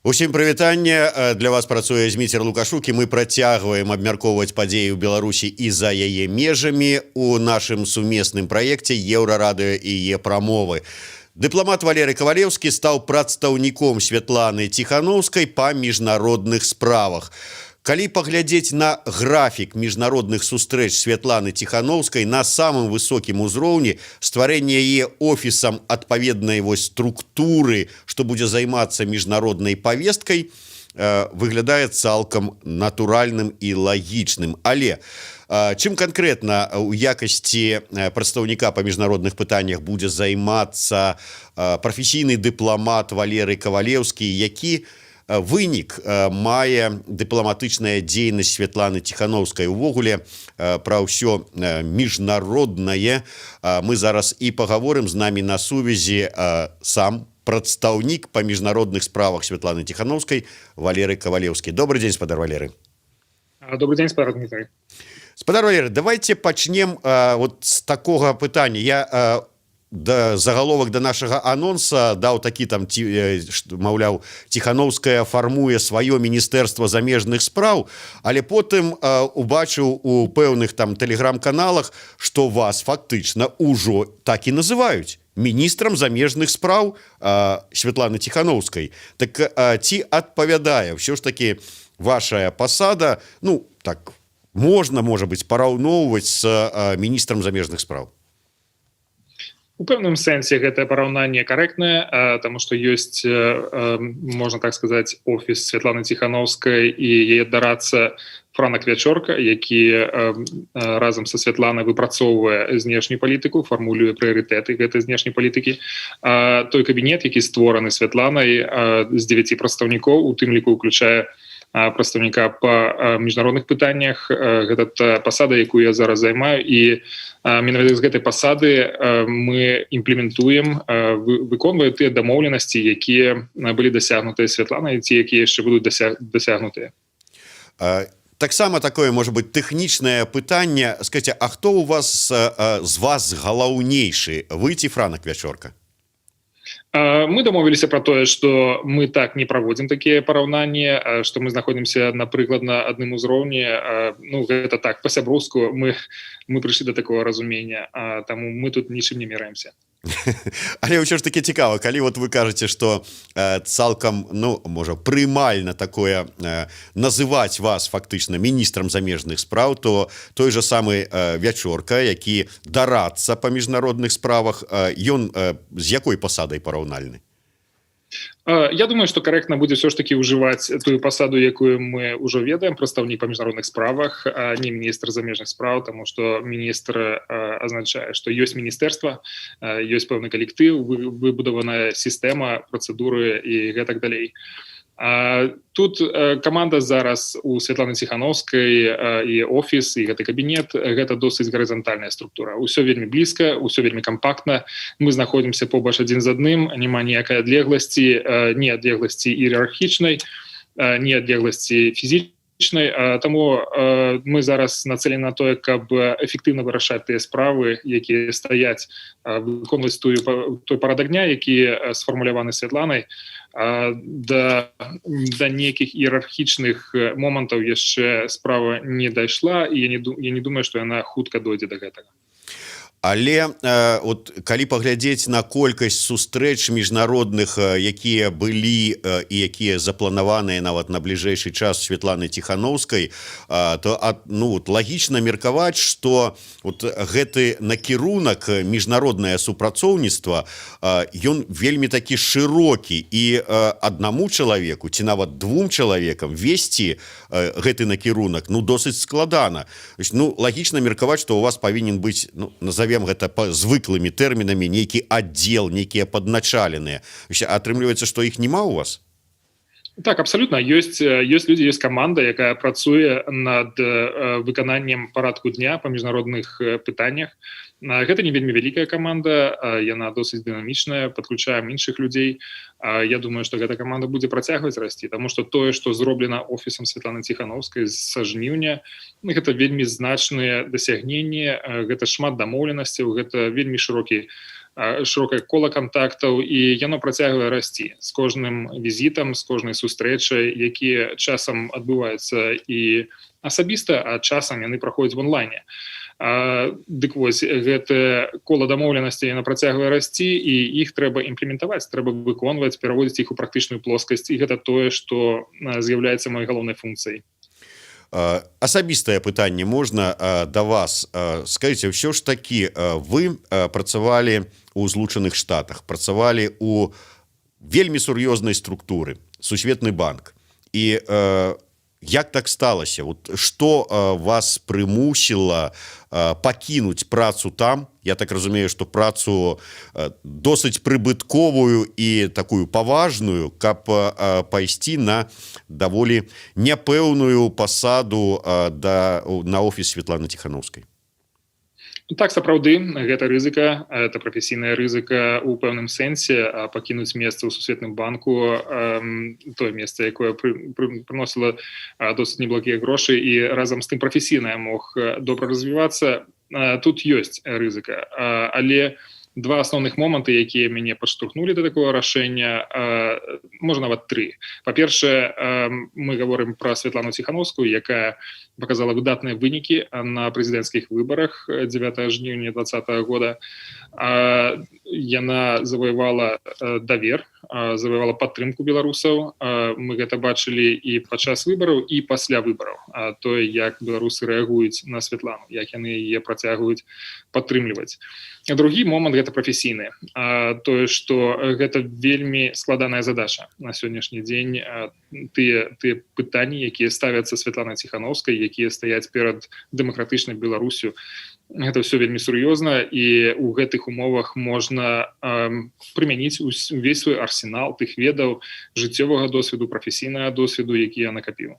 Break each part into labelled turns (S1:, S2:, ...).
S1: Усім прывітанне. Для вас працуе Зміцер Лукашук, і мы працягваем абмяркоўваць падзеі ў Беларусі і за яе межамі у нашым сумесным праекце Еўрарадыё і Е-прамовы. Дыпламат Валерый Кавалеўскі стаў прадстаўніком Святланы Ціханоўскай па міжнародных справах. Калі паглядзець на графік міжнародных сустрэч Святланы Ціханоўскай на самым высокім узроўні, стварэнне яе офісам адпаведнай вось структуры, што будзе займацца міжнароднай павесткай, выглядае цалкам натуральным і лагічным. Але чым канкрэтна у якасці прадстаўніка па міжнародных пытаннях будзе займацца прафесійны дыпламат Валерый Кавалеўскі, які вынік мае дыпламатычная дзейнасць Святланы Ціханоўскай увогуле, пра ўсё міжнароднае мы зараз і пагаворым. З намі на сувязі сам прадстаўнік па міжнародных справах Святланы Ціханоўскай Валерый Кавалеўскі. Добры дзень, спадар Валеры.
S2: Добры дзень, спадар Дмітрый.
S1: Спадар Валеры, давайте пачнем вот з такога пытання. Я да загаловак да нашага анонса даў такі там ці, маўляў, Ціханоўская фармуе сваё міністэрства замежных спраў, але потым убачыў у пэўных там тэлеграм-каналах, что вас фактычна ўжо так і называюць міністрам замежных спраў Святланы Ціханоўскай. Так ці адпавядае ўсё ж таки ваша пасада, ну так можна, можа быть, параўноўваць з міністрам замежных спраў?
S2: У пэўным сэнсе гэтае параўнанне карэктнае, таму што ёсць, можна так сказаць, офіс Святланы Ціханоўскай і яе дарадца Франак Вячорка, які разам са Святланай выпрацоўвае знешнюю палітыку, фармулюе прыярытэты гэтай знешняй палітыкі. Той кабінет, які створаны Святланай з 9 прадстаўнікоў, у тым ліку уключае прадстаўніка па міжнародных пытаннях, гэта та пасада, якую я зараз займаю, і менавіта з гэтай пасады мы імплементуем, выконвае тыя дамоўленасці, якія былі дасягнутыя Святланай ці якія яшчэ будуць дасягнутыя.
S1: Таксама такое, может быть, тэхнічнае пытанне. Скажите, а хто у вас з вас галаўнейшы, вы ці Франак Вячорка?
S2: Мы дамовіліся пра тое, што мы так не праводзім такія параўнанні, што мы знаходзімся напрыклад на адным узроўні. Ну, гэта так, па-сяброўску мы прыйшлі да такого разумення, таму мы тут нічым не мераемся.
S1: Але ўсё ж таки цікава, калі вот вы кажаце, что цалкам, ну, можа, прымальна такое называть вас фактычна міністрам замежных спраў, то той же самы Вячорка, які дарадца па міжнародных справах, ён з якой пасадай параўнальны?
S2: Я думаю, што карэктна будзе ўсё ж таки ўжываць тую пасаду, якую мы ўжо ведаем, прадстаўнік па міжнародных справах, а не міністр замежных спраў, таму што міністр азначае, што ёсць міністэрства, ёсць пэўны калектыў, выбудаваная сістэма, працэдуры і гэтак далей. Тут каманда зараз у Святланы Ціханоўскай і офіс, і гэты кабінет — гэта досыць гарызантальная структура. Ўсё вельмі блізка, ўсё вельмі кампактна, мы знаходзімся побач адзін з адным, няма ніякай адлегласці, ні адлегласці іерархічнай, ні адлегласці фізічнай. Таму мы зараз нацелены на тое, каб эфектыўна вырашаць тыя справы, якія стаяць, выконваць той парадак дня, які сфармуляваны Святланай. Да нейкіх іерархічных момантаў яшчэ справа не дайшла, і я не думаю, што яна хутка дойдзе да гэтага.
S1: Але вот калі паглядзець на колькасць сустрэч міжнародных, якія былі і якія запланаваныя нават на бліжэйшы час Святланы Ціханоўскай, то ну вот лагічна меркаваць, что вот гэты накірунак, міжнароднае супрацоўніцтва, ён вельмі такі шырокі, і аднаму чалавеку ці нават двум чалавекам весці гэты накірунак, ну, досыць складана. Ну, лагічна меркаваць, что у вас павінен быць, ну, назовем гэта па звыклымі тэрмінамі, нейкі аддзел, нейкія падначаленыя. Атрымліваецца, што іх няма у вас?
S2: Так, абсалютна ёсць людзі, ёсць каманда, якая працуе над выкананнем парадку дня па міжнародных пытаннях. Гэта не вельмі вялікая каманда, яна досыць дынамічная, падключаем іншых людзей. Я думаю, што гэта каманда будзе працягваць расці, таму што тое, што зроблена офісам Святланы Ціханоўскай са жніўня, гэта вельмі значныя дасягненні, гэта шмат дамоўленасцяў, гэта вельмі шырокі шырокае кола кантактаў, і яно працягвае расці з кожным візітам, з кожнай сустрэчай, якія часам адбываюцца і асабіста, а часам яны праходзяць в онлайне. Дык вось, гэтае кола дамоўленасці, яна працягвае расці, і іх трэба імплементаваць, трэба выконваць, пераводзіць іх у практычную плоскасць, і гэта тое, што з'яўляецца маёй галоўнай функцыяй.
S1: Асабістае пытанне можна да вас? Скажите, ўсё ж таки вы працавалі у Злучаных Штатах, працавалі у вельмі сур'ёзнай структуры, Сусветны банк, і як так сталася, вот что вас прымусіла пакінуць працу там? Я так разумею, что працу досыць прыбытковую і такую паважную, каб пайсці на даволі няпэўную пасаду на офіс Светланы Ціханоўскай.
S2: Ну, так, сапраўды, гэта рызыка, это прафесійная рызыка у пэўным сэнсе, пакінуць месца ў Сусветным банку, тое месца, якое прыносіла досыць неблагія грошы і разам з тым прафесійна я мог добра развівацца. Тут ёсць рызыка, але два асноўных моманты, якія мяне падштурхнулі до такого рашэння, можна нават тры. Па-першае, мы говорим про Светлану Ціханоўскую, якая показала выдатныя вынікі на прэзідэнцкіх выбарах 9 жніўня 20-го года. Яна заваявала давер, заваявала падтрымку беларусаў. Мы гэта бачылі і падчас выбараў, і пасля выбараў, тое, як беларусы рэагуюць на Светлану, як яны яе працягваюць падтрымліваць. Другі момант — гэта прафесійны, тое, что гэта вельмі складаная задача на сённяшні дзень, тыя пытанні, якія ставяцца Светлана Ціханоўскай, якія стаяць перад дэмакратычнай Беларусю. Гэта все вельмі сур'ёзна, і у гэтых умовах можна прымяніць увесь свой арсенал тых ведаў, жыццёвага досведу, прафесійнага досведу, які я накапіў.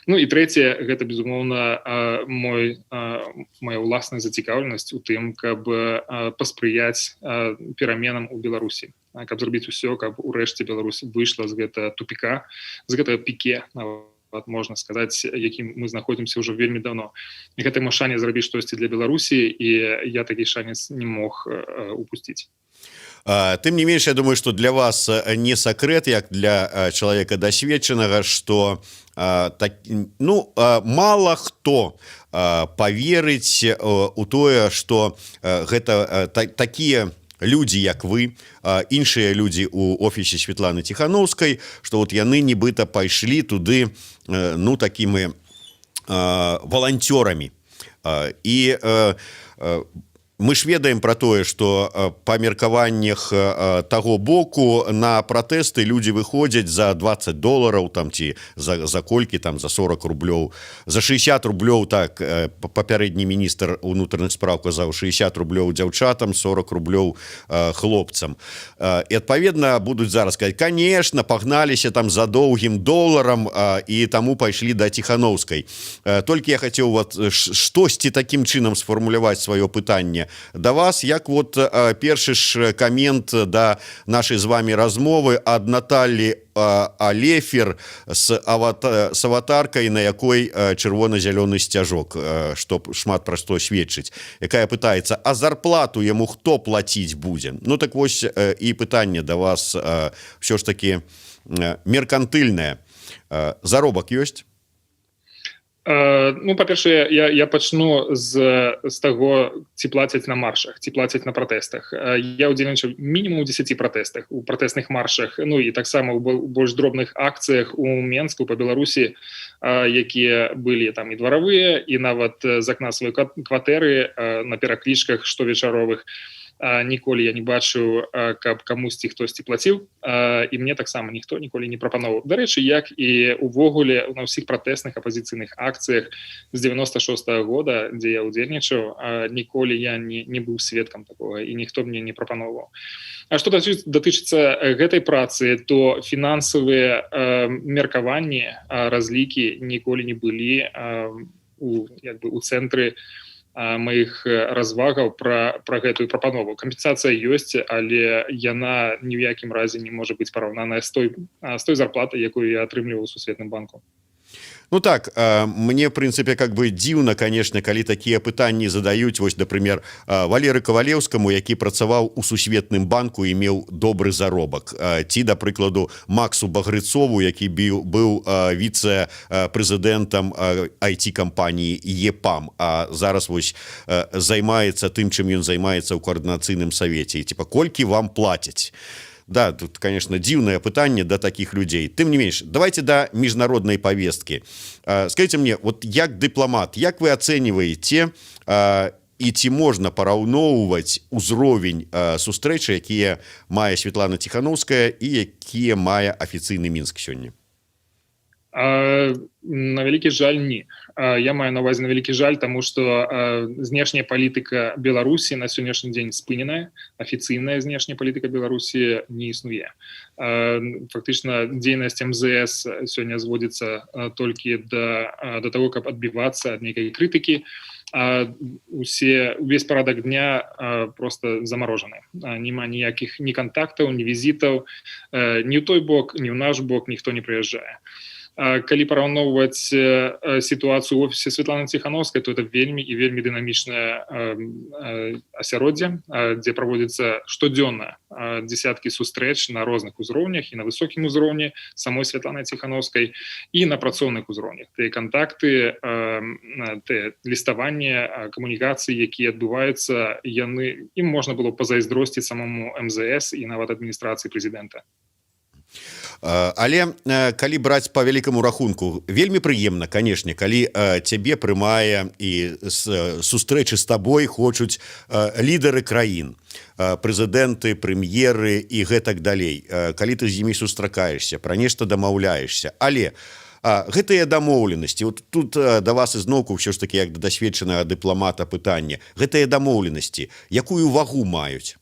S2: Ну і трэцяе — гэта, безумоўна, моя ўласная зацікаўленасць у тым, каб паспрыяць пераменам у Беларусі, каб зрабіць усё, каб урэшце Беларусь выйшла з гэтага тупіка, з гэтага піке нават можна сказаць, якім мы знаходзімся ўжо вельмі давно. Гэта мой шанец зрабіць штосьці для Беларусі, і я такі шанец не мог упусціць.
S1: Тым не менш, я думаю, что для вас не сакрэт, як для чалавека дасведчанага, что так, ну, мало хто поверыць у тое, что гэта такія людзі, як вы, іншыя людзі у офісе Светланы Ціханоўскай, что вот яны нібыта пайшлі туды, ну, такімі валанцёрамі. І мы ж ведаем про тое, что па меркаваннях таго боку на пратэсты люди выходзяць за 20 долларов там ці за колькі там, за 40 рублёў, за 60 рублёў. Так, папярэдні міністр унутраных спраў казаў: 60 рублёў дзяўчатам, 40 рублёў хлопцам. І адпаведна будуць зараз сказать: конечно, пагналіся там за доўгім доларам і таму пайшлі да Ціханоўскай. Толькі я хацеў вот штосьці таким чынам сфармуляваць сваё пытанне да вас, як вот першы ж камент да нашай з вами размовы ад Наталі Алефер с аватаркай, на якой чырвона-зялёны сцяжок, што шмат пра што сведчыць, якая пытаецца: а зарплату яму хто плаціць будзе? Ну так вось, і пытанне да вас все ж таки меркантыльнае: заробак ёсць?
S2: Ну, па-першае, я пачну з таго, ці плацяць на маршах, ці плацяць на пратэстах. Я удзельнічаў мінімум у 10 пратэстах, у пратэсных маршах, ну і таксама ў больш дробных акцыях у Менску, по Беларусі, якія былі там і дваравыя, і нават з акна сваёй кватэры на пераклічках штовечаровых. Ніколі я не бачыў, каб камусьці хтосьці плаціў, і мне таксама ніхто ніколі не прапановаў. Дарэчы, як і увогуле на ўсіх пратэсных апазіцыйных акцыях з 96 -го года, дзе я удзельнічаў, ніколі я не быў сведкам такого, і ніхто мне не прапановаў. А што датычыцца гэтай працы, то фінансавыя меркаванні, разлікі ніколі не былі у як бы у цэнтры моих развагаў пра гэтую прапанову. Кампенсацыя ёсць, але яна ні ў якім разе не можа быць параўнаная з той зарплатай, якую я атрымліваў у Сусветным банку.
S1: Ну так, мне, в принципе, как бы дзіўна, конечно, калі такія пытанні задаюць вось, например, Валеры Кавалеўскаму, які працаваў у Сусветным банку і меў добры заробак, ці, да прыкладу, Максу Багрыцову, які быў віцэ-прэзідэнтам IT-кампаніі ЕПАМ, а зараз вось займаецца тым, чым ён займаецца ў каардынацыйным савеце, і типа, колькі вам плацяць? Да, тут, конечно, дзіўнае пытанне да таких людзей. Тым не менш, давайте да міжнароднай повестки. Скажите мне, вот як дыпламат, як вы оцениваете і ці можна параўноўваць узровень сустрэчы, якія мае Светлана Ціханоўская і якія мае афіцыйны Мінск сёння?
S2: На вялікі жаль, не. Я маю на увазе, на вялікі жаль, таму што знешняя палітыка Беларусі на сённяшні дзень спыненая, афіцыйная знешняя палітыка Беларусі не існуе. Фактычна дзейнасць МЗС сёння зводзіцца толькі да того, каб адбівацца ад нейкай крытыкі. Усе увесь парадак дня просто замарожаны, няма ніякіх ні кантактаў, ні візітаў ні ў той бок, ні ў наш бок, ніхто не прыязджае. Калі параўноўваць сітуацыю ў офісе Светланы Ціханоўскай, то это вельмі і вельмі дынамічнае асяроддзе, дзе праводзіцца штодзённа десяткі сустрэч на розных узроўнях, і на высокім узроўні самой Светланы Ціханоўскай, і на працоўных узроўнях. Тыя кантакты, тыя ліставанне, камунікацыі, якія адбываюцца, яны ім можна было пазайздросціць самому МЗС і нават адміністрацыі прэзідэнта.
S1: Але калі браць по вялікаму рахунку, вельмі прыемна, конечно, калі цябе прымае і сустрэчы з табой хочуць лідары краін, прэзідэнты, прэм'еры і гэтак далей, калі ты з імі сустракаешься, пра нешта дамаўляешься. Але гэтыя дамоўленасці, вот тут да вас ізноўку ўсё ж таки як да дасведчанага дыпламата пытанне: гэтыя дамоўленасці якую вагу маюць?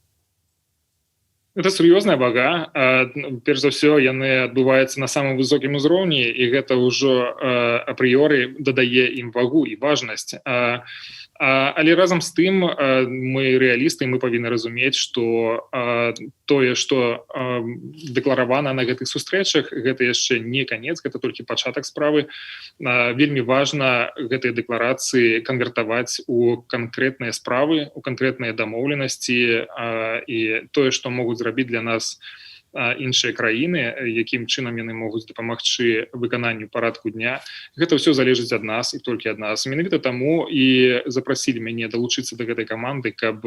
S2: Это сур'ёзная вага. Перш за ўсё, яны адбываюцца на самым высокім узроўні, і гэта ўжо апрыёры дадае ім вагу і важнасць. Але разам з тым мы рэалісты, мы павінны разумець, что тое, что дэкларавана на гэтых сустрэчах, гэта яшчэ не канец, гэта толькі пачатак справы. Вельмі важна гэтыя дэкларацыі канвертаваць у канкрэтныя справы, у канкрэтныя дамоўленасці, і тое, што могуць зрабіць для нас іншыя краіны, якім чынам яны могуць дапамагчы выкананню парадку дня, гэта ўсё залежыць ад нас і толькі ад нас. Менавіта таму і запрасілі мяне далучыцца да гэтай каманды, каб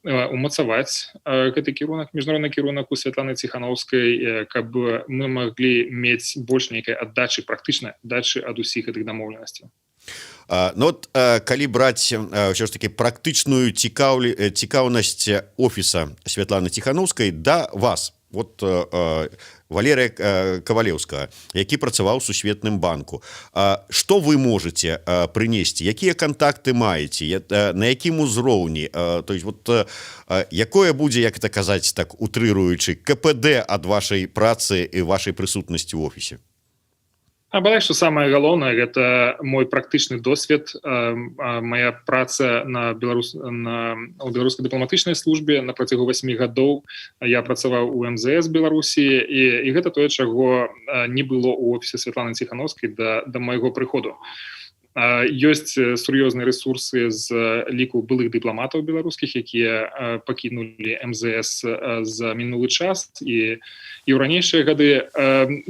S2: умацаваць гэты кірунак, міжнародны кірунак у Святланы Ціханоўскай, каб мы маглі мець больш нейкай аддачы, практычнай аддачы ад усіх гэтых дамоўленасцяў.
S1: Ну вот, калі браць ўсё ж таки практычную цікаўнасць офіса Святланы Ціханоўскай да вас, вот Валерыя Кавалеўскага, які працаваў у Сусветным банку, что вы можете прынесці, якія кантакты маеце, на якім узроўні, то есть вот якое будзе, як это казаць, так утрыруючы, КПД ад вашай працы і вашай прысутнасці ў офісе?
S2: А бадай, што самае галоўнае, гэта мой практычны досвед, моя праца на беларус на у беларускай дыпламатычнай службе. На працягу 8 гадоў я працаваў у МЗС Беларусі, і гэта тое, чаго не было ў офісе Святланы Ціханоўскай да майго прыходу. Ёсць сур'ёзныя ресурсы з ліку былых дыпламатаў беларускіх, якія пакінулі МЗС за мінулы час і ў ранейшыя гады.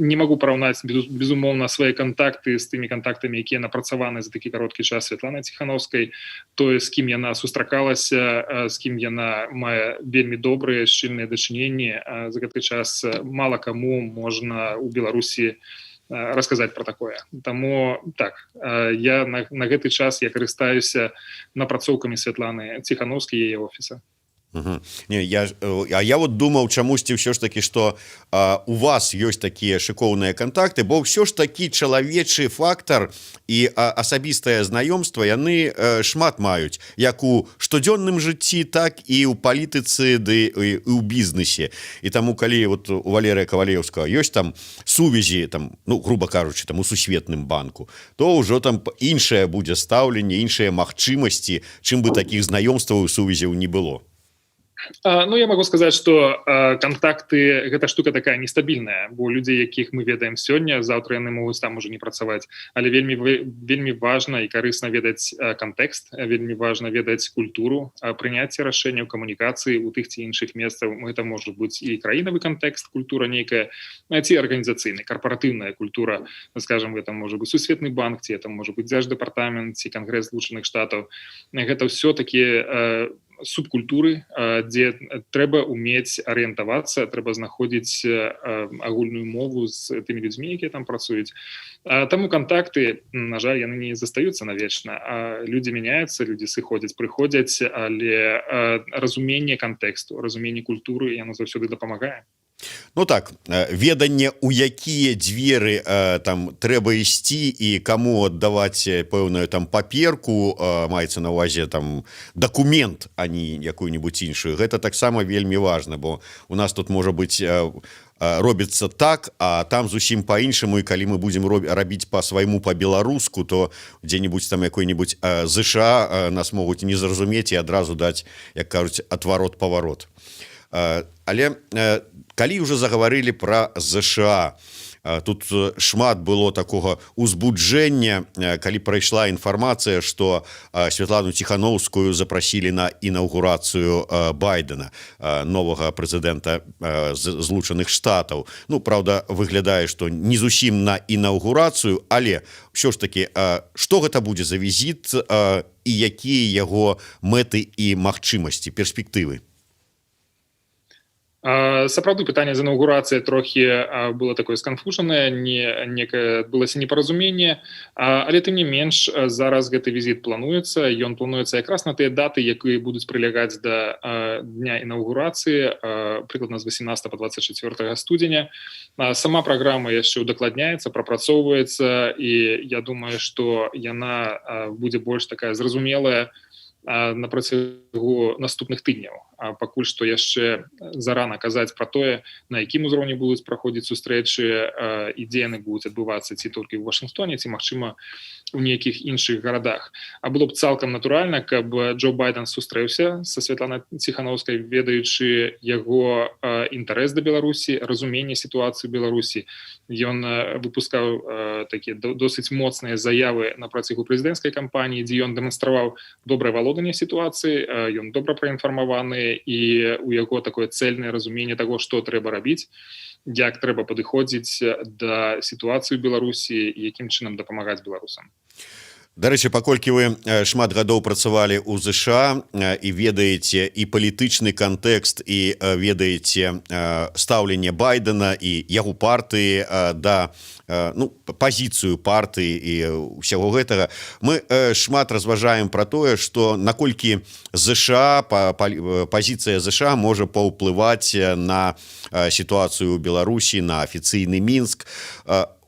S2: Не магу параўнаць, безумоўна, свае кантакты з тымі кантактамі, якія напрацаваны за такі кароткі час Святланай Ціханоўскай. Тое, з кім яна сустракалася, з кім яна мае вельмі добрыя, шчыльныя дачыненні за гэты час, мала каму можна у Беларусі расказаць про такое. Таму так, я на гэты час я карыстаюся напрацоўкамі Святланы Ціханоўскай, яе офіса.
S1: Угу. Не, я вот думаў чамусьці ўсё ж таки, что у вас ёсць такія шыкоўныя кантакты, бо ўсё ж такі чалавечы фактар і асабістае знаёмства, яны шмат маюць як у штодзённым жыцці, так і ў палітыцы ды і ў бізнесе. І таму, калі вот у Валерыя Кавалеўскага ёсць там сувязі там, ну, грубо кажучы, там у Сусветным банку, то ўжо там іншае будзе стаўленне, іншыя магчымасці, чым бы такіх знаёмстваў і сувязяў не было.
S2: Ну, я могу сказаць, что контакты — гэта штука такая нестабільная, бо людзей, якіх мы ведаем сёння, заўтра яны могуць там уже не працаваць. Але вельмі, вельмі важна і карысна ведаць кантэкст, вельмі важна ведаць культуру прыняцця рашэнняў, камунікацыі у тых ці іншых месцаў. Это может быть і краінавы кантэкст, культура нейкая ці арганізацыйны, карпаратыўная культура, скажем, это может быть Сусветны банк, ці это может быть Дзярждэпартамент, ці Кангрэс Злучаных Штатаў. Гэта все таки субкультуры, дзе трэба уметь арыентавацца, трэба знаходзіць агульную мову з тымі людзьмі, якія там працуюць. Таму контакты, на жаль, яны не застаюцца навечна. Людзі мяняюцца, людзі сыходзяць, прыходзяць, але разуменне кантэксту, разуменне культуры, яно заўсёды дапамагае.
S1: Ну так, веданне, у якія дзверы там трэба ісці і каму аддаваць пэўную там паперку, маецца на увазе там дакумент, а не якую-нибудь іншую, гэта таксама вельмі важна, бо у нас тут можа быть робіцца так, а там зусім по-іншаму, і калі мы будем рабіць по-свайму, по-беларуску, то дзе-нибудь там какой-нибудь ЗША нас могуць не зразумець і адразу даць, як кажуць, отворот-поворот. Але калі уже загаварылі про ЗША, тут шмат было такого узбуджэння, калі прайшла інфармацыя, что Светлану Ціхановскую запрасілі на інаўгурацыю Байдена, новага прэзідэнта Злучаных Штатаў. Ну, правда, выглядае, что не зусім на інаўгурацыю, але ўсё ж таки, что гэта будзе за візіт і якія яго мэты і магчымасці, перспектывы?
S2: Сапраўды, пытанне з інаўгурацыяй трохі было такое сканфужанае, не некае адбылася непаразуменне, але тым не менш зараз гэты візіт плануецца. Ён плануецца якраз на тыя даты, якія будуць прылягаць да дня інаўгурацыі, прыкладна з 18 по 24 студзеня. Сама праграма яшчэ удакладняецца, прапрацоўваецца, і я думаю, что яна будзе больш такая зразумелая на працягу наступных тыдняў. Пакуль што яшчэ зарана казаць пра тое, на якім узроўні будуць праходзіць сустрэчы і дзе яны будуць адбывацца, ці толькі ў Вашынгтоне, ці, магчыма, у нейкіх іншых гарадах. А было б цалкам натуральна, каб Джо Байден сустрэўся са Святланай Ціхановскай, ведаючы яго інтарэс да Беларусі, разуменне сітуацыі Беларусі. Ён выпускаў такія досыць моцныя заявы на працягу прэзідэнцкай кампаніі, дзе ён дэманстраваў добрае валоданне сітуацыі, ён добра праінфармаваны, і у яго такое цельнае разуменне таго, што трэба рабіць, як трэба падыходзіць да сітуацыі ў Беларусі, якім чынам дапамагаць беларусам.
S1: Дарэчы, паколькі вы шмат гадоў працавалі ў ЗША і ведаеце і палітычны кантэкст, і ведаеце стаўленне Байдена і яго партыі да, ну, пазіцыю партыі і ўсяго гэтага, мы шмат разважаем про тое, что наколькі ЗША, пазіцыя ЗША можа паўплываць на сітуацыю ў Беларусі, на афіцыйны Мінск.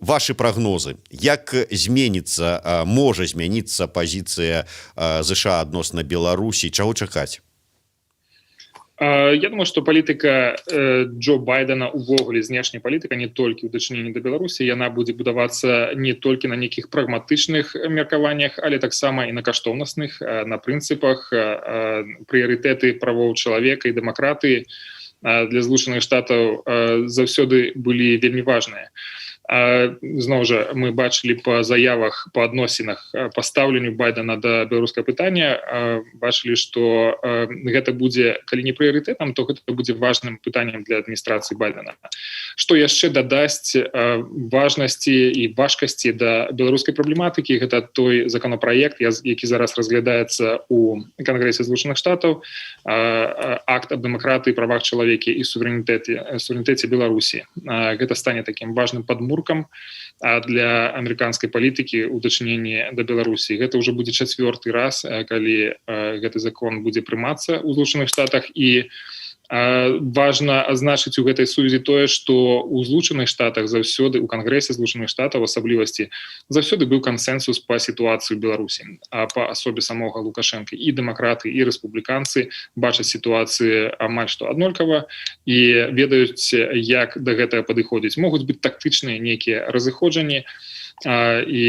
S1: Ваши прогнозы, як зменіцца, можа змяніцца пазіцыя ЗША адносна Беларусі, чаго чакаць?
S2: Я думаю, что палітыка Джо Байдена увогуле, знешняя палітыка, не толькі ў дачыненні да Беларусі, яна будзе будавацца не толькі на нейкіх прагматычных меркаваннях, але таксама і на каштоўнасных, на прынцыпах. Прыярытэты правоў чалавека і дэмакратыі для Злучаных Штатаў заўсёды былі вельмі важныя. Зноў жа, мы бачылі па заявах, па адносінах, па стаўленню Байдена да беларускага пытання, бачылі, что гэта будзе калі не прыярытэтам, то гэта будзе важным пытаннем для адміністрацыі Байдена. Что яшчэ дадасць важнасці і важкасці да беларускай праблематыкі, гэта той законопроект, які зараз разглядаецца у Кангрэсе Злучаных Штатаў, Акт аб дэмакратыі, правах чалавекі і суверэнітэце Беларусі. Гэта стане таким важным падмуркам для амерыканскай палітыкі ў дачыненні да Беларусі. Гэта ўжо будзе чацвёрты раз, калі гэты закон будзе прымацца ў Злучаных Штатах. І важна адзначыць у гэтай сувязі тое, што ў Злучаных Штатах заўсёды, у Кангрэсе Злучаных Штатаў асаблівасці, заўсёды быў кансенсус па сітуацыі Беларусі, а па асобе самога Лукашэнкі. І дэмакраты, і рэспубліканцы бачаць сітуацыі амаль што аднолькава і ведаюць, як да гэтага падыходзіць. Могуць быць тактычныя нейкія разыходжанні. І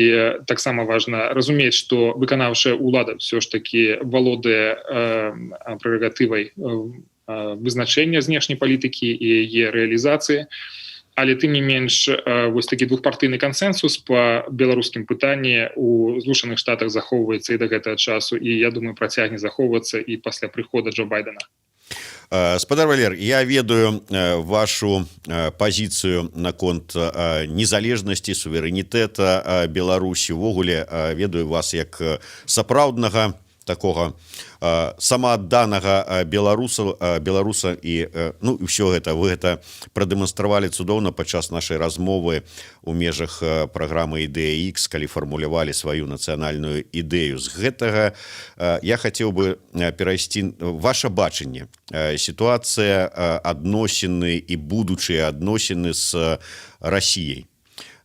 S2: таксама важна разумець, што выканаўчая ўлада все ж таки валодае прэрагатывай. вызначэння знешняй палітыкі і яе рэалізацыі. Але тым не менш вось такі двухпартыйны кансенсус по беларускім пытанні у Злучаных Штатах захоўваецца і да гэтага часу, і, я думаю, працягне захоўвацца і пасля прыхода Джо Байдена.
S1: Спадар Валер, я ведаю вашу пазіцыю наконт незалежнасці, суверэнітэта Беларусі, увогуле ведаю вас як сапраўднага такога самаадданага беларуса, і, ну, ўсё гэта вы гэта прадэманстравалі цудоўна падчас нашай размовы у межах праграмы «Ідэя X», калі фармулявалі сваю нацыянальную ідэю. З гэтага я хацеў бы перайсці: ваше бачанне, сітуацыя, адносіны і будучыя адносіны з Расіяй,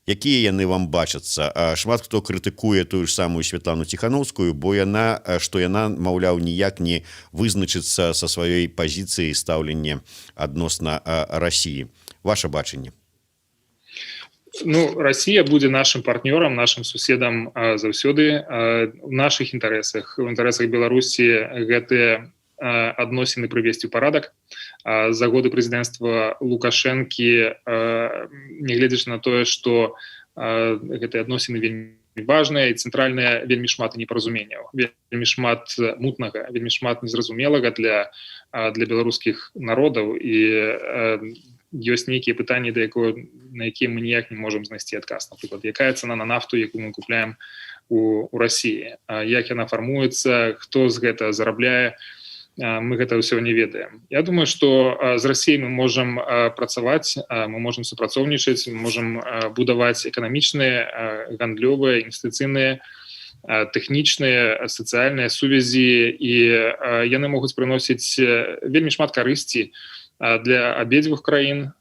S1: якія яны вам бачацца? Шмат хто крытыкуе тую ж самую Святлану Ціханоўскую, бо яна што яна, маўляў, ніяк не вызначыцца са сваёй пазіцыяй, стаўлення адносна Расіі. Ваше бачанне?
S2: Ну, Расія будзе нашим партнёрам, нашим суседам заўсёды. У наших інтарэсах, у інтарэсах Беларусі гэтыя адносіны прывесці ў парадак. За годы прэзідэнцтва Лукашэнкі, нягледзячы на тое, што гэтыя адносіны вельмі важныя і цэнтральныя, вельмі шмат непаразуменняў, вельмі шмат мутнага, вельмі шмат незразумелага для беларускіх народаў, і ёсць нейкія пытанні, да якого на якія мы ніяк не можам знайсці адказ. Напрыклад, якая цана на нафту, якую мы купляем у Расіі, як яна фармуецца, хто з гэта зарабляе, мы гэта ўсё не ведаем. Я думаю, что з Расіяй мы можам працаваць, мы можам супрацоўнічаць, можам будаваць эканамічныя, гандлёвыя, інвестыцыйныя, тэхнічныя, сацыяльныя сувязі, і яны могуць прыносіць вельмі шмат карысці для абедзвюх краін.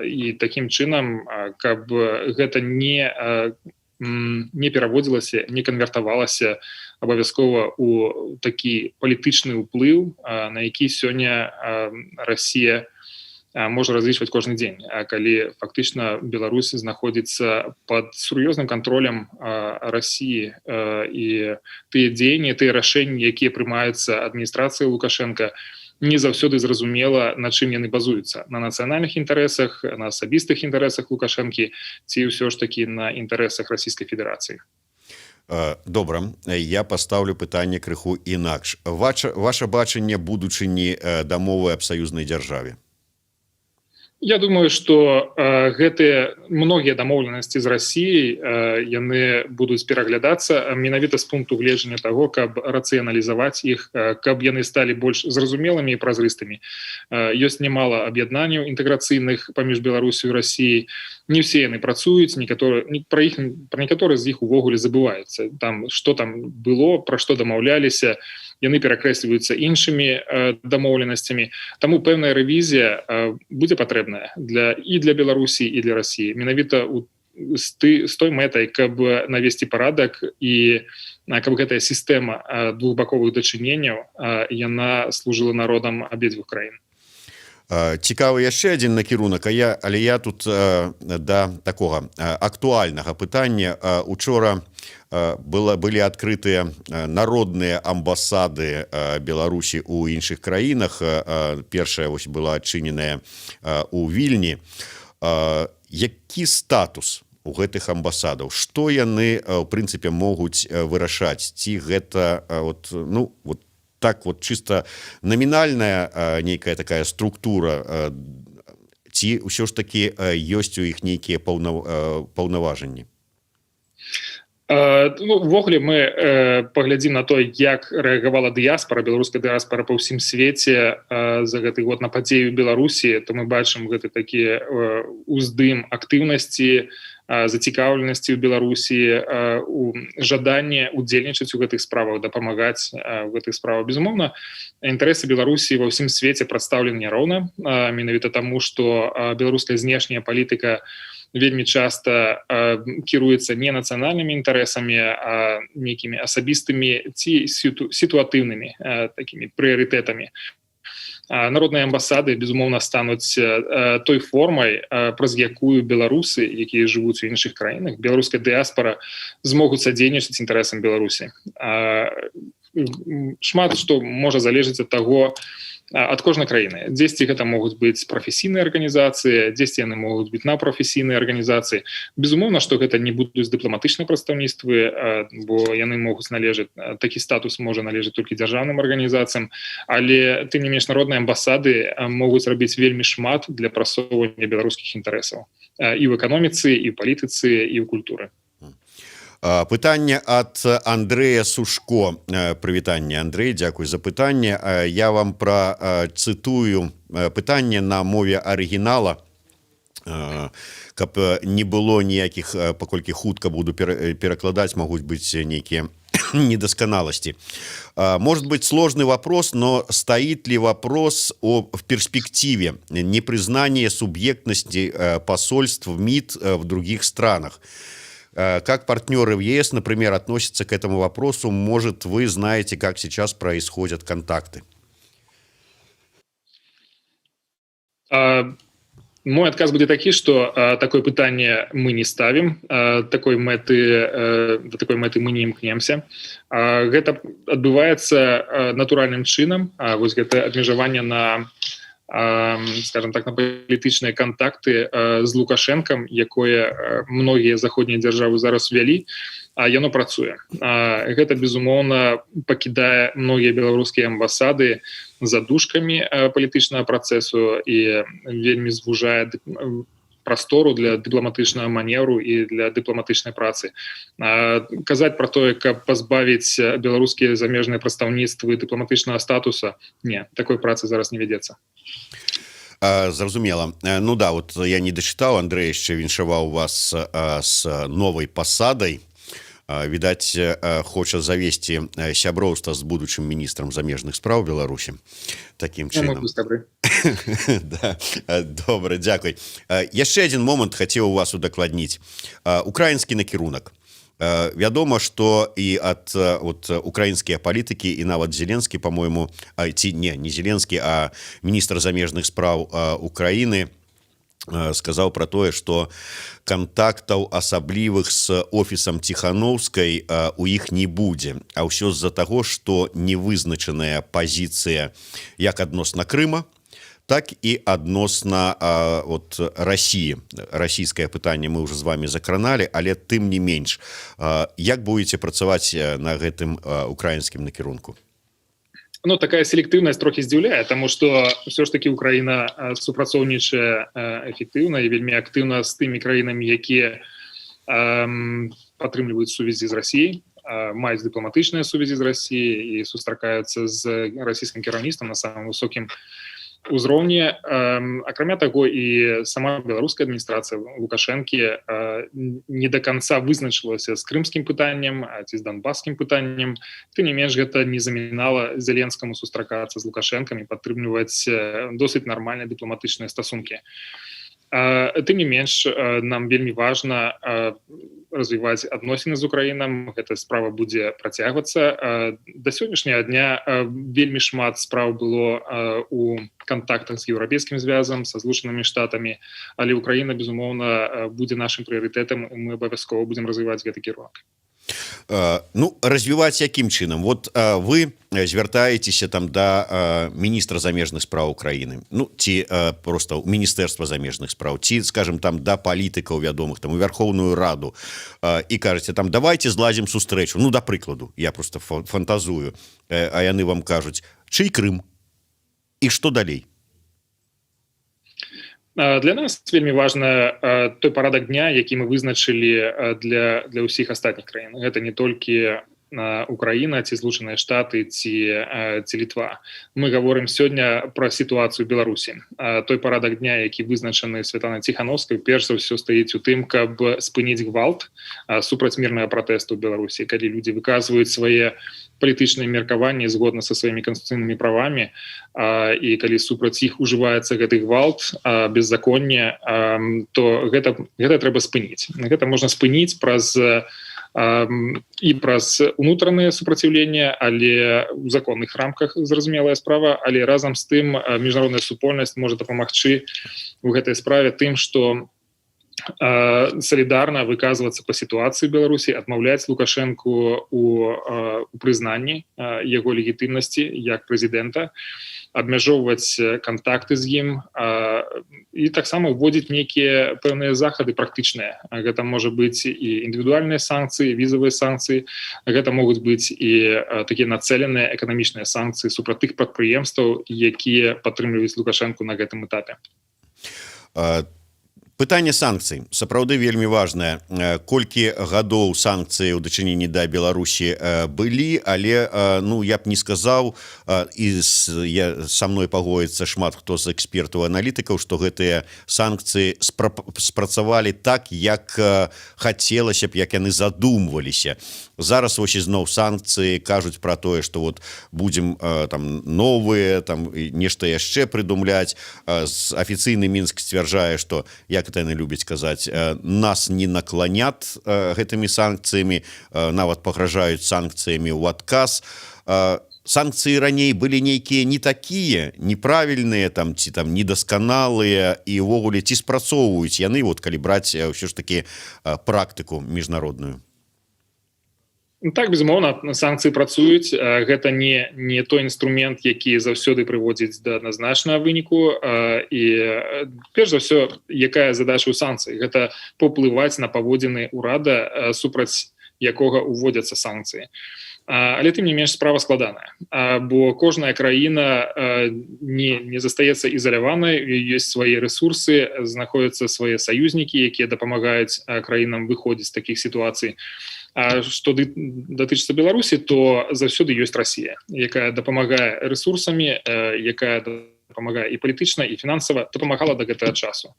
S2: І такім чынам, каб гэта не пераводзілася, не канвертавалася абавязкова у такі палітычны ўплыў, на які сёння Расія можа разлічваць кожны дзень, калі фактычна Беларусь знаходзіцца под сур'ёзным кантролем Расіі, і тыя дзеянні, тыя рашэнні, якія прымаюцца адміністрацыяй Лукашэнка, не заўсёды зразумела, на чым яны базуюцца: на нацыянальных інтарэсах, на асабістых інтарэсах Лукашэнкі ці ўсё ж такі на інтарэсах Расійскай Федэрацыі.
S1: Добра, я поставлю пытанне крыху інакш. Ваше бачанне будучыні дамовы аб саюзнай дзяржаве?
S2: Я думаю, что гэтыя многія дамоўленасці з Расіяй, яны будуць пераглядацца менавіта з пункту гледжання того, каб рацыяналізаваць іх, каб яны сталі больш зразумелымі і празрыстымі. Ёсць немало аб'яднанняў інтэграцыйных паміж Беларусю і Расіяй. Не все яны працуюць, некаторыя пра іх, пра некаторыя з іх увогуле забываюцца, там, что там было, пра што дамаўляліся, яны перакрэсліваюцца іншымі дамоўленасцямі. Таму пэўная рэвізія будзе патрэбная для Беларусі, і для Расіі, менавіта у з ты з той мэтай, каб навесці парадак і каб гэтая сістэма двухбаковых дачыненняў, яна служыла народам абедзвюх краін.
S1: Цікавы яшчэ один накірунак, а я але я тут да такога актуальнага пытання. Учора былі адкрытыя народныя амбасады Беларусі ў іншых краінах. Першая вось была адчыненая у Вільні. Які статус у гэтых амбасадаў, што яны у прынцыпе могуць вырашаць? Ці гэта вот, ну вот так вот, чисто намінальная нейкая такая структура, ці ўсё ж таки ёсць у іх нейкія паўнаважанні?
S2: Ну, увогуле мы паглядзім на то, як рэагавала дыяспора, беларуская дыяспора па ўсім свеце за гэты год на падзею Беларусі, то мы бачым гэты такі уздым актыўнасці, зацікаўленасці ў Беларусі, у жаданне удзельнічаць у гэтых справах, дапамагаць у гэтых справах. Безумоўна, інтарэсы Беларусі ва ўсім свеце прадстаўлены няроўна, менавіта таму, што беларуская знешняя палітыка вельмі часта кіруецца не нацыянальнымі інтарэсамі, а нейкімі асабістымі ці сітуатыўнымі такімі прыярытэтамі. Народныя амбасады, безумоўна, стануць той формай, праз якую беларусы, якія жывуць у іншых краінах, беларуская дыяспора, змогуць садзейнічаць інтарэсам Беларусі. Шмат што можа залежыць ад таго, Ад кожнай краіны. Дзесьці гэта могуць быць прафесійныя арганізацыі, дзесьці яны могуць быць на прафесійныя арганізацыі. Безумоўна, што гэта не будуць дыпламатычныя прадстаўніцтвы, бо яны могуць належаць, такі статус можа належаць толькі дзяржаўным арганізацыям, але тым не менш народныя амбасады могуць рабіць вельмі шмат для прасоўвання беларускіх інтарэсаў і ў эканоміцы, і ў палітыцы, і ў культуры.
S1: Пытанне ад Андрэя Сушко. Прывітанне, Андрей, дзякуй за пытанне. Я вам пра цытую пытанне на мове арыгінала, каб не было ніякіх, паколькі хутка буду перакладаць, могуць быць нейкія недасканаласці. Может быть, сложный вопрос, но стоит ли вопрос о в перспективе непризнания субъектности посольств МИД в других странах? Как партнеры в ЕС, например, относятся к этому вопросу? Может, вы знаете, как сейчас происходят контакты?
S2: Мой адказ будзе такі, что такое пытанне мы не ставім, такой мэты, да такой мэты мы не імкнемся. Гэта адбываецца натуральным чынам. Вось гэта абмежаванне на, скажем так, на палітычныя кантакты з Лукашэнкам, якое многія заходнія дзяржавы зараз вялі, яно працуе. Гэта, безумоўна, пакідае многія беларускія амбасады за дужкамі палітычнага працэсу і вельмі звужае прастору для дыпламатычнага манеўру і для дыпламатычнай працы. Казаць пра тое, каб пазбавіць беларускія замежныя прадстаўніцтвы дыпламатычнага статуса, не, такой працы зараз не вядзецца.
S1: Зразумела. Ну да, вот я не дачытаў, Андрей яшчэ віншаваў вас с новай пасадай. Відаць, хоча завесці сяброўства з будучым міністрам замежных спраў Беларусі таким чынам. Да, добра, дзякуй. Яшчэ один момант хацеў у вас удакладніць: украінскі накірунак. Вядома, что і ад вот украінскія палітыкі, і нават Зеленскі, по-моему, ці не Зеленскі, а міністр замежных спраў Украины сказаў пра тое, что кантактаў асаблівых с офісам Ціхановскай у іх не будзе, а ўсё з-за таго, что невызначаная пазіцыя як адносна Крыма, так і адносна вот России. Расійскае пытанне мы уже з вами закраналі, але тым не менш, як будете працаваць на гэтым украінскім накірунку?
S2: Ну, такая селектыўнасць трохі здзіўляе, таму что ўсё ж таки Украіна супрацоўнічае эфектыўна і вельмі актыўна з тымі краінамі, якія падтрымліваюць сувязі з Россией, маюць дыпламатычныя сувязі з Россией і сустракаюцца з расійскім кіраўніцтвам на самым высокім узроўні. Акрамя таго, і сама беларуская адміністрацыя Лукашэнкі не до конца вызначылася з крымскім пытаннем ці з данбаскім пытаннем. Тым не менш, гэта не замінала Зеленскаму сустракацца з Лукашэнкам і падтрымліваць досыць нармальныя дыпламатычныя стасункі. Тым не менш, нам вельмі важна развіваць адносіны з Украінам. Гэта справа будзе працягвацца. Да сённяшняга дня вельмі шмат спраў было у кантактах з Еўрапейскім звязам, са Злучанымі Штатамі, але Украіна, безумоўна, будзе нашым прыярытэтам, і мы абавязкова будзем развіваць гэты кірунак.
S1: Ну, развіваць якім чынам? Вот вы звяртаецеся там да міністра замежных спраў Украіны, ну ці просто ў міністэрства замежных спраў, ці, скажем, там да палітыкаў вядомых, там у Вярхоўную Раду, і кажаце там: «Давайте зладзім сустрэчу», ну, да прыкладу, я просто фантазую, а яны вам кажуць: «Чый Крым?» І что далей?
S2: Для нас вельмі важна той парадак дня, які мы вызначылі для ўсіх астатніх краін. Гэта не толькі Украіна ці Злучаныя Штаты ці Літва. Мы гаворым сёння пра сітуацыю Беларусі. Той парадак дня, які вызначаны Святлана Ціхановскай, перш за ўсё стаіць у тым, каб спыніць гвалт супраць мірнага пратэсту ў Беларусі. Калі людзі выказваюць свае палітычныя меркаванні згодна са сваімі канстытуцыйнымі правамі, і калі супраць іх ужываецца гэты гвалт, беззаконне, то гэта трэба спыніць. Гэта можна спыніць праз і праз унутранае супраціўленне, але ў законных рамках, зразумелая справа, але разам з тым міжнародная супольнасць можа дапамагчы ў гэтай справе тым, што Салідарна выказвацца па сітуацыі Беларусі, адмаўляць Лукашэнку у прызнанні яго легітымнасці як прэзідэнта, абмяжоўваць кантакты з ім і таксама ўводзіць нейкія пэўныя захады практычныя. Гэта можа быць і індывідуальныя санкцыі, візавыя санкцыі, гэта могуць быць і такія нацэленыя эканамічныя санкцыі супраць тых прадпрыемстваў, якія падтрымліваюць Лукашэнку на гэтым этапе.
S1: Пытанне санкцый сапраўды вельмі важное. Колькі гадоў санкцыі ў дачыненні да Беларусі былі, але, ну, я б не сказаў, і я са мной пагодзіцца шмат хто з экспертаў, аналітыкаў, што гэтыя санкцыі спрацавалі так, як хацелася б, як яны задумваліся. Зараз вось ізноў санкцыі, кажуць пра тое, што вот будем там новыя, там нешта яшчэ прыдумляць. Афіцыйны Мінск сцвярджае, што, як это яны любяць казаць, нас не наклонят гэтымі санкцыямі, нават пагражаюць санкцыямі ў адказ. Санкцыі раней былі нейкія не такія, неправільныя там ці там недасканалыя, і увогуле, ці спрацоўваюць яны, вот калі браць ўсё ж таки практыку міжнародную?
S2: Ну, так, безумоўна, санкцыі працуюць. Гэта не той інструмент, які заўсёды прыводзіць да адназначнага выніку. І перш за ўсё, якая задача ў санкцыі? Гэта паўплываць на паводзіны ўрада, супраць якога уводзяцца санкцыі. Але тым не менш справа складаная, бо кожная краіна не застаецца ізаляванай, ёсць свае ресурсы, знаходзяцца свае саюзнікі, якія дапамагаюць краінам выходзіць з такіх сітуацый. А што датычыцца Беларусі, то заўсёды ёсць Расія, якая дапамагае рэсурсамі, якая дапамагае і палітычна, і фінансава, дапамагала да гэтага часу.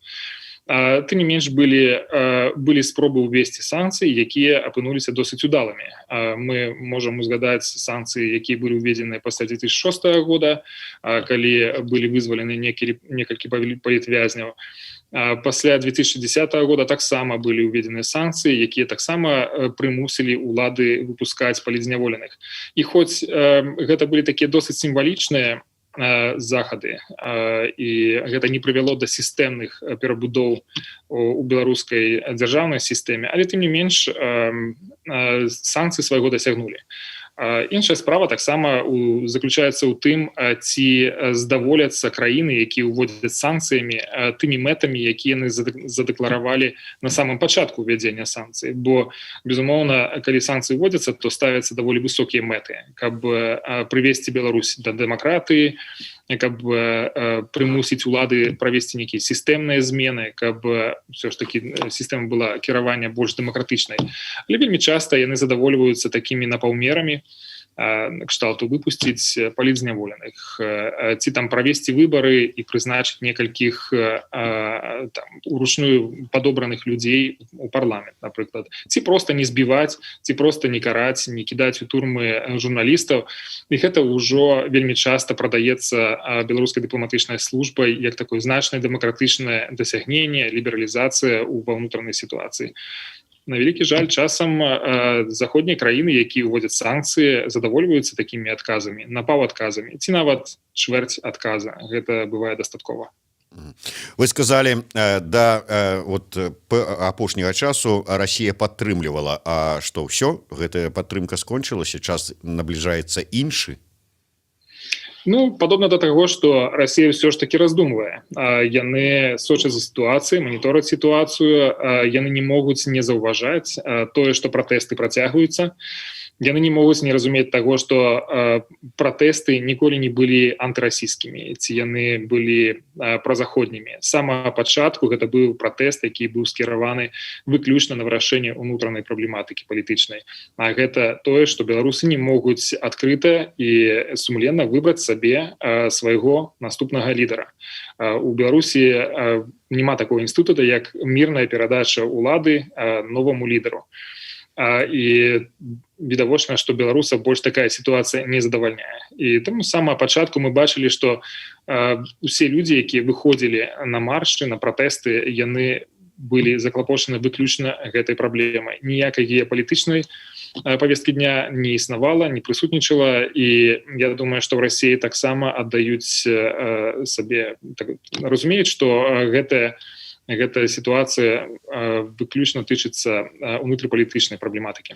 S2: Тым не менш былі спробы ўвесці санкцыі, якія апынуліся досыць удалымі. Мы можам узгадаць санкцыі, якія былі ўведзены пасля 2006 года, калі былі вызвалены некалькі палітвязняў. Пасля 2010 года таксама былі ўведзены санкцыі, якія таксама прымусілі ўлады выпускаць палітзняволеных. І хоць гэта былі такія досыць сімвалічныя захады і гэта не прывяло да сістэмных перабудоў у беларускай дзяржаўнай сістэме, але тым не менш санкцыі свайго дасягнулі. Іншая справа таксама заключаецца ў тым, ці здаволяцца краіны, якія ўводзяць санкцыямі, тымі мэтамі, якія яны задэкларавалі на самым пачатку ўвядзення санкцый. Бо, безумоўна, калі санкцыі ўводзяцца, то ставяцца даволі высокія мэты, каб прывесці Беларусь да дэмакратыі, каб прымусіць улады правесці нейкія сістэмныя змены, каб все ж таки сістэма была кіравання больш дэмакратычнай. Але вельмі часта яны задавольваюцца такімі напаўмерамі, кшталту выпусціць палітзняволеных ці там правесці выбары і прызначыць некалькіх там уручную падобраных людзей у парламент, напрыклад, ці просто не збіваць, ці просто не караць, не кідаць у турмы журналістаў. І гэта ўжо вельмі часта прадаецца беларускай дыпламатычнай службай як такое значнае дэмакратычнае дасягненне, лібералізацыя ў ва ўнутранай сітуацыі. На вялікі жаль, часам заходнія краіны, якія ўводзяць санкцыі, задавольваюцца такімі адказамі, напаўадказамі ці нават чвэрць адказа. Гэта бывае дастаткова.
S1: Вы сказали, да, вот апошняга часу Расія падтрымлівала. А што, ўсё, гэтая падтрымка скончылася, час набліжаецца іншы?
S2: Ну, падобна да таго, што Расія ўсё ж таки раздумвае. Яны сочаць за сітуацыяй, манітораць сітуацыю, яны не могуць не заўважаць тое, што пратэсты працягваюцца. Яны не могуць не разумець таго, што пратэсты ніколі не былі антырасійскімі ці яны былі празаходнімі. З самага пачатку гэта быў пратэст, які быў скіраваны выключна на вырашэнне ўнутранай праблематыкі палітычнай. А гэта тое, што беларусы не могуць адкрыта і сумленна выбраць сабе свайго наступнага лідара. У Беларусі няма такого інстытута, як мірная перадача ўлады новаму лідару. І відавочна, што беларусаў больш такая сітуацыя не задавальняе. І таму з самага пачатку мы бачылі, што усе людзі, якія выходзілі на маршы, на пратэсты, яны былі заклапочаны выключна гэтай праблемай. Ніякай геапалітычнай павесткі дня не існавала, не прысутнічала. І я думаю, што ў Расіі таксама аддаюць сабе, так, разумеюць, што гэтая Гэтая сітуацыя выключна тычыцца унутрыпалітычнай праблематыкі.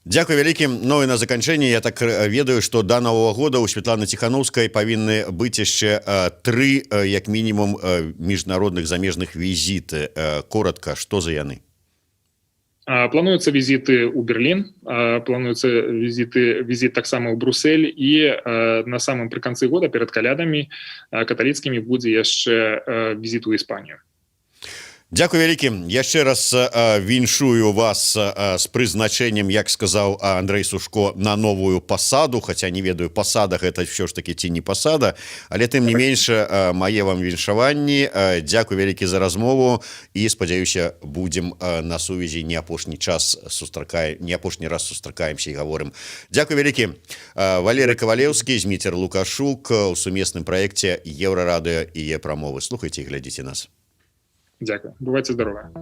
S1: Дзякуй вялікі. Ну і на заканчэнне, я так ведаю, что да Нового года у Светланы Ціханоўскай павінны быць яшчэ тры як мінімум міжнародных замежных візіты. Коротко, что за яны?
S2: Плануюцца візіты ў Берлін, плануюцца візіт таксама ў Брусель, і на самым прыканцы года, перад Калядамі каталіцкімі, будзе яшчэ візіт у Іспанію.
S1: Дзякуй вялікі. Яшчэ раз віншую вас з прызначэннем, як сказаў Андрей Сушко, на новую пасаду, хотя не ведаю, пасада гэта все ж таки ці не пасада, але тым не менш мае вам віншаванні. Дзякуй вялікі за размову і, спадзяюся, будзем на сувязі, не апошні час сустракае, не апошні раз сустракаемся і гаворым. Дзякуй вялікі. Валерый Кавалеўскі, Зміцер Лукашук у сумесным праекце Еўрарадыё і Е-прамовы. Слухайте, глядзіце нас.
S2: Дзякую, бывайце здаровы.